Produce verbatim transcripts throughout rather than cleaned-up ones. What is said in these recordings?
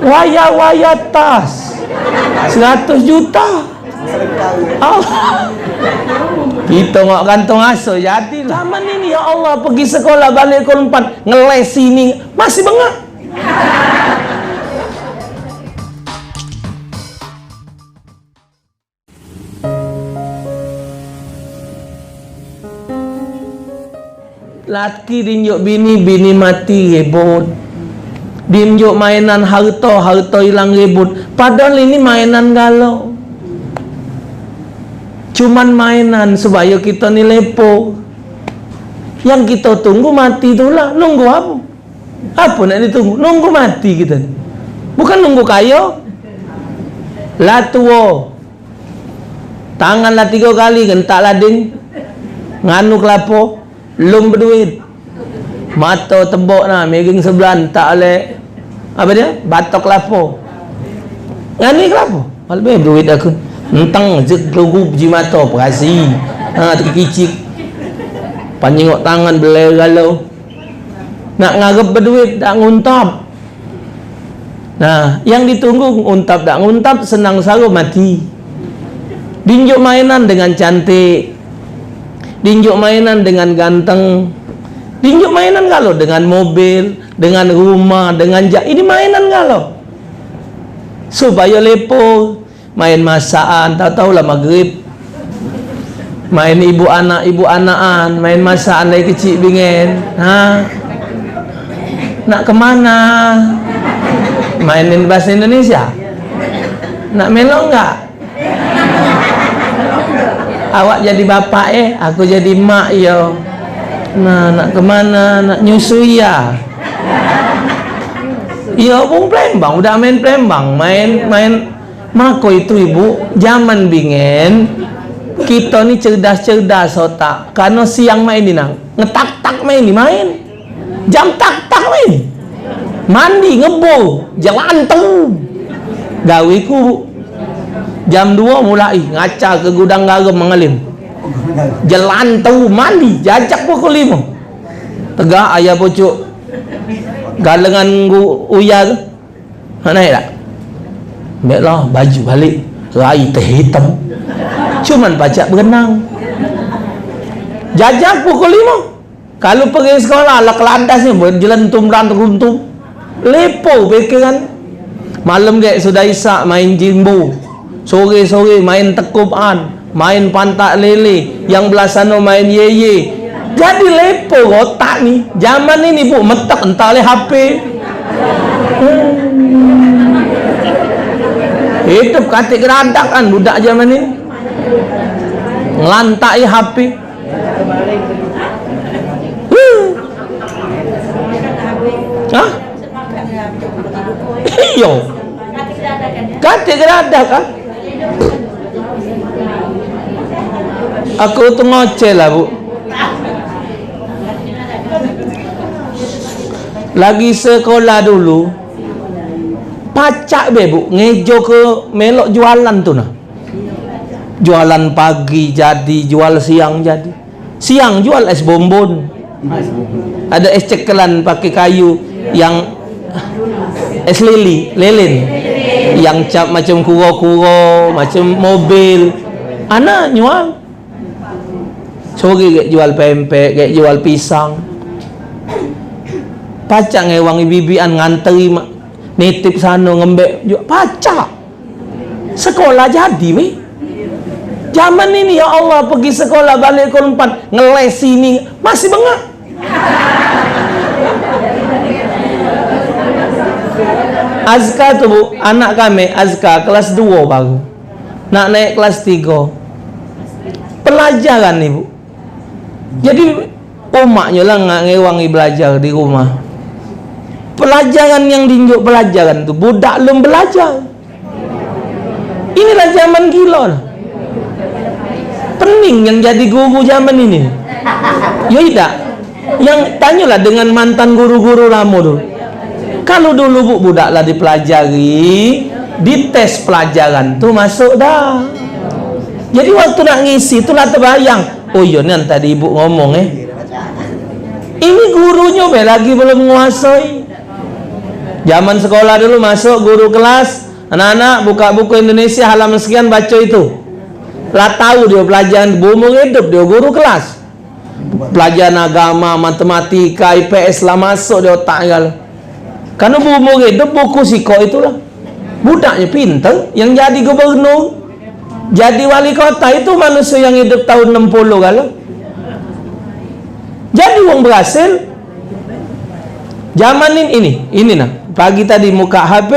Wayah-wayah tas seratus juta. Allah. Kita ngok kantong aso jadilah. Zaman ini, ya Allah, pergi sekolah balik kol empat, ngeles sini, masih bengak. Laki dinjuk bini, bini mati ribut. Dinjuk mainan harto, harto ilang ribut. Padahal ini mainan galo. Cuman mainan supayo kito ni lepo. Yang kito tunggu mati tu lah. Nunggu apo? Apo nak ditunggu? Nunggu mati kito ni. Bukan nunggu kayo. Lah tuo. Tangan lah tigo kali gentak lading. Nganu kelapo. Lum beduit. Mato tebok nah, miring sebelah, entak oleh, apo dio? Batok kelapo. Ngani kelapo? Lebih duit aku. Enteng, jek, kelugu, biji mato, perasi. Ha, tekicik. Panyingok tangan, belai galo. Nak ngarep beduit, dak nguntap. Nah, yang ditunggu nguntap dak nguntap, senang saro mati. Dinjuk mainan dengan cantik, dinjuk mainan dengan ganteng, dinjuk mainan galo dengan mobil, dengan rumah, dengan ja-, ini mainan galo. Supayo lepo, main masakan, tau-tau lah maghrib. Main ibu anak, ibu anakan, main masakan dari kecik bingen. Ha? Nak kemana? Mainin bahasa Indonesia. Nak melok enggak? Awak jadi bapak eh, aku jadi mak yo. Nah, nak kemana? Nak nyusui ya? Iyo, wong Palembang, udah main Palembang, main, main Mako itu, Ibu, zaman bingen, kito ni cerdas-cerdas otak. Karno siang main ni nang, ngetak-tak main ni, main. Jam tak-tak main. Mandi, ngebo, jelantu. Gaweku, Bu. Jam duo mulai, ngaca ke gudang garam mengalim. Jelantu, mandi, jajak pukul limo. Tegak ayah pucuk. Galengan gu-, uya tu. Ha, naik tak? Ambek lah, baju balik. Rai teh hitam. Cuman pacak berenang. Jajak pukul limo. Kalu pergi sekolah, lah kelantas ni, buat jelentum, rantum-runtum. Lepo pikiran. Malam gek sudah isak, main jimbo. Sore-sore main tekupan, main pantak lele, yang belah sano main yeye. Jadi lepo otak ni. Zaman ini, Bu, metek entah oleh H P. Hidup katik geradak kan budak zaman ini. Ngelantaki H P. Hah? Iyo. Katik geradak kan? Aku tu ngoceh lah, Bu. Lagi sekolah dulu, pacak be, Bu, ngejo ke melok jualan tu nah. Jualan pagi jadi, jual siang jadi. Siang jual es bonbon. Ado es cekelan pakai kayu yang es lili, lilin. Yang cap macam kuro-kuro, macam mobil. Ana nyual. Sore gek jual pempek, gek jual pisang. Pacak ngewangi bibian nganteri ma-, nitip sano ngembek jual. Pacak. Sekolah jadi, weh. Zaman ini, ya Allah, pergi sekolah balik kol empat, ngeles sini, masih bengak. Azka tu, Bu, anak kami, Azka, kelas duo baru. Nak naik kelas tigo. Pelajaran ni, Bu. Jadi, umaknyo lah ngak ngewangi belajar di rumah. Pelajaran yang dinjuk pelajaran tu, budak lum belajar. Inilah zaman gilo lah. Pening yang jadi guru zaman ini. Yo idak. Yang tanyolah dengan mantan guru-guru lamo dulu. Kalu dulu, Bu, budak lah dipelajari, dites pelajaran tu masuk dah. Jadi waktu nak ngisi tu lah tebayang. Oh iyo, nian tadi ibu ngomong eh. Ini gurunyo be lagi belum nguasai. Zaman sekolah dulu masuk guru kelas, "Anak-anak, buka buku Indonesia halaman sekian, baca itu." Lah tahu dia pelajaran, beumur hidup dia guru kelas. Pelajaran agama, matematika, I P S lah masuk di otak galo. Karena beumur hidup buku sikok itulah. Budaknya pinter, yang jadi gubernur, jadi wali kota itu manusia yang hidup tahun enam puluh galo. Jadi wong berhasil. Zaman ini, ini, ini nah. Pagi tadi muka H P,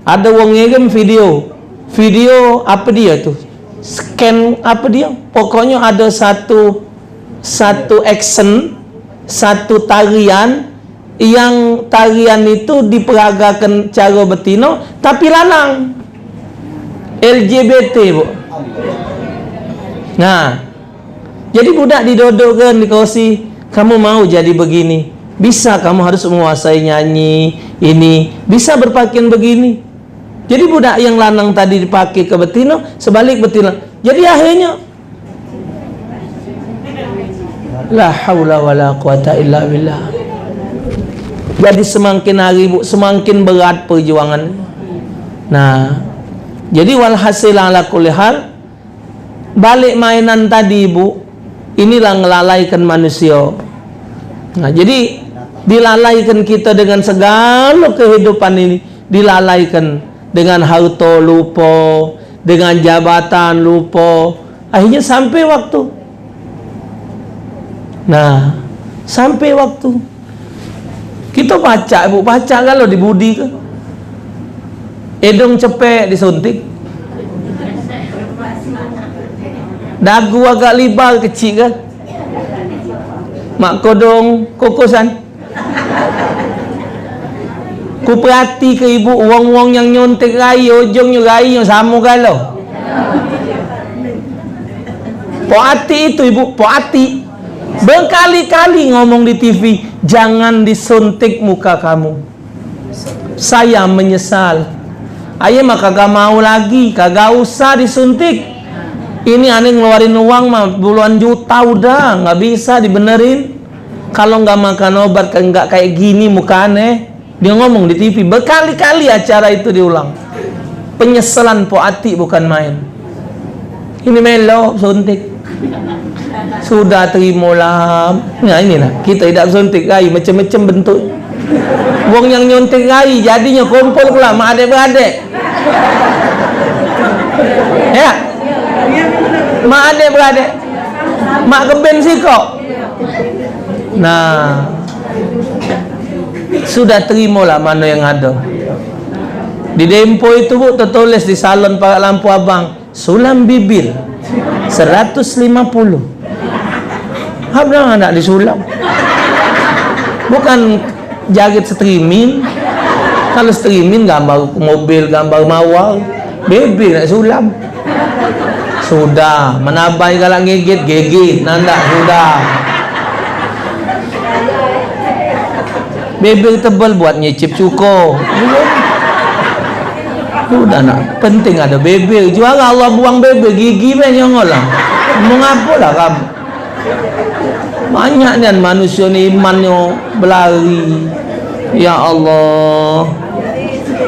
ada wong ngirim video. Video apa dia tu? Scan apa dia? Pokoknya ada satu, satu action, satu tarian, yang tarian itu diperagakan cara betino tapi lanang. L G B T, Bu. Nah, jadi budak didodokkan di kursi, "Kamu mau jadi begini? Bisa, kamu harus menguasai nyanyi ini, bisa berpakaian begini." Jadi budak yang lanang tadi dipakai ke betino, sebalik betino. Jadi akhirnya, la haula wala quwata illa billah. Jadi semakin hari, Bu, semakin berat perjuangan. Nah, jadi walhasil ala kulli hal, balik mainan tadi, Bu, inilah ngelalaikan manusia. Nah, jadi dilalaikan kita dengan segala kehidupan ini, dilalaikan dengan harta lupa, dengan jabatan lupa. Akhirnya sampai waktu. Nah, sampai waktu. Kita pacak, Bu, pacak galo di budi ke. Hidung cepek disuntik. Dagu agak libar kecil ke. Mak kodong kukusan. Ku perhati ke ibu, wong-wong yang nyontek rai, ujungnyo rai nyo samo galo. Pok Atik itu, Ibu, Pok Atik. Berkali-kali ngomong di T V, "Jangan disuntik muka kamu. Saya menyesal." Aye mah kagak mau lagi, kagak usah disuntik. Ini ane ngeluarin uang mah puluhan juta udah, nggak bisa dibenerin. Kalau nggak makan obat, nggak kayak gini mukane. Dia ngomong di T V, berkali-kali acara itu diulang. Penyesalan Pok Atik bukan main. Ini melo suntik. Sudah terima lah. Nah, inilah, kita tidak suntik rai macam-macam bentuk. Wong yang nyuntik rai, jadinya kumpul pula mak adek-beradik. Ya? Mak adek-beradik. Mak keben sikok. Nah, sudah terima lah mana yang ada. Di Dempo itu, Bu, tertulis di salon parak lampu abang, "Sulam bibir seratus lima puluh." Abang nak disulam. Bukan jarit streaming. Kalau streaming gambar mobil, gambar mawar. Bibir nak sulam. Sudah, menabai galak gigit, gigit, nandak sudah. Bibir tebal buat nyicip cuko. Sudah nak, penting ada bibir. Juara Allah buang bibir, gigi be nyongol lah. Mau ngapo lah kamu? Banyak nian manusia ni imannyo belari. Ya Allah.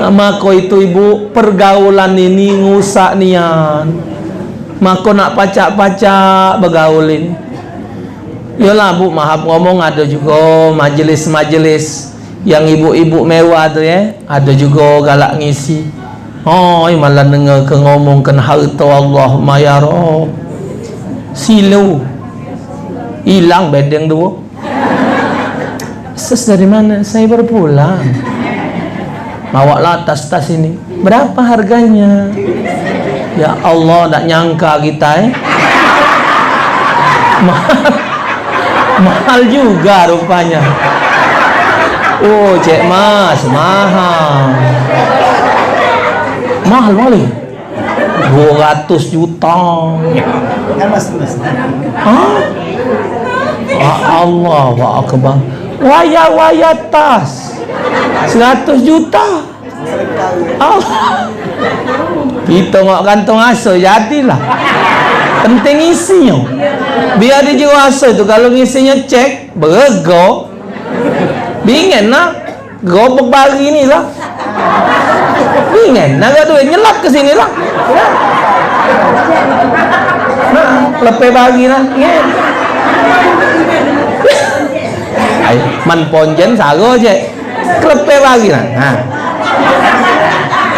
Mako itu, Ibu, pergaulan ini ngusak nian. Mako nak pacak-pacak begaul ini. Yolah, Bu, maaf ngomong, ada juga majelis-majelis yang ibu-ibu mewah tu, ya. Ada juga galak ngisi. Oi, malah dengar ke ngomong ke harta Allah, ma ya Rob. Silu. Hilang bedeng dua. "Sus, dari mana?" "Saya baru pulang." Bawalah tas-tas ini. "Berapa harganya?" Ya Allah, dak nyangka kita, eh. Mahal. Mahal juga rupanya. Oh, cek mas, mahal. Mahal, mahal. Dua ratus juta. Hah? Ya Allah, wa akbar. Waya-waya tas. Seratus juta. Allah. Kita mak kantong aso jadilah. Penting isinyo. Biar di jiwa aso tu, kalau ngisinyo cek, berego. Bingen nak. Gerobok bari ni lah. Ningen, nak duit nyelap ke sini lah. Nah, lepe bari lah. Ngen. Ai, man ponjen saro je. Kelepe bari lah. Ha.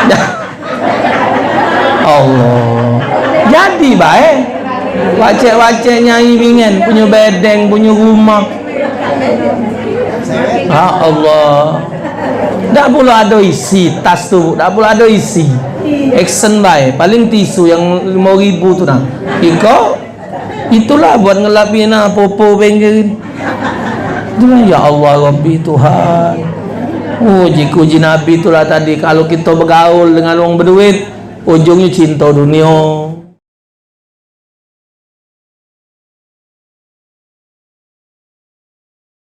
Ya. Allah. Jadi bae. Wacek-wacek nyai bingen, punyo bedeng, punyo rumah. Ya Allah. Dak pulo ado isi tas tu, dak pulo ado isi. Action bae, paling tisu yang limo ribu tu nah. Iko, itulah buat ngelap ina popo bengkerin. Itulah, ya Allah Rabbi Tuhan. Oh, jiku ji Nabi itulah tadi, kalu kito begaul dengan wong beduit, ujungnyo cinto dunio.